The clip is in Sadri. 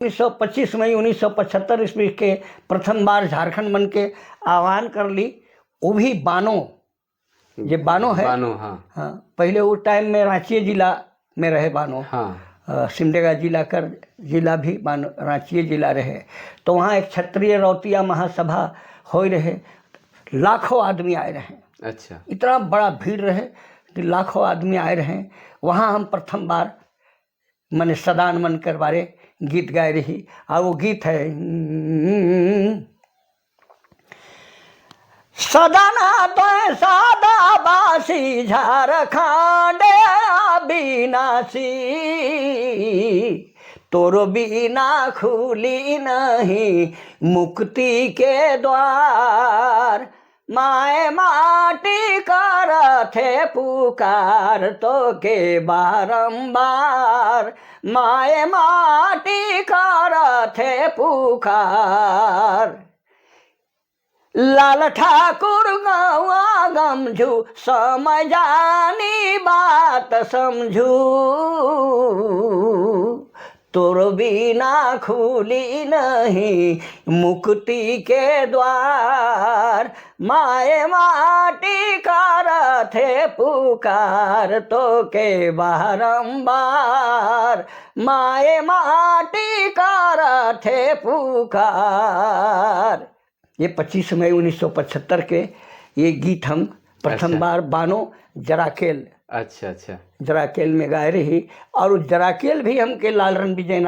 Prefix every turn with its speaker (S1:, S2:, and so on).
S1: 1925 मई 1975 ईस्वी के प्रथम बार झारखंड मन के आह्वान कर ली, वो भी बानो, ये बानो है।
S2: बानो, हाँ।
S1: हाँ, पहले वो टाइम में रांची जिला में रहे बानो। सिमडेगा जिला कर जिला भी बानो रांची जिला रहे। तो वहाँ एक क्षत्रिय रौतिया महासभा हो रहे, लाखों आदमी आए रहे। इतना बड़ा भीड़ रहे कि लाखों आदमी आए रहे। वहाँ हम प्रथम बार मैंने सदान मन कर बारे गीत गाए रही और वो गीत है, सदना तो सादा बासी झारखंड अविनाशी, तोरो बिना खुली नहीं मुक्ति के द्वार, माए माटी करथे पुकार तो के बारंबार, माए माटी करथे पुकार। लाल ठाकुर गौआ गमझू समझानी बात समझू, तोर बिना खुली नहीं मुक्ति के द्वार, माए माटी करथे पुकार तो के बारंबार, माए माटी करथे पुकार। ये 25 मई 1975 के ये गीत हम प्रथम बार बानो जराकेल
S2: अच्छा अच्छा
S1: जराकेल में गाए रही और उस जराकेल भी हमके लाल रण विजय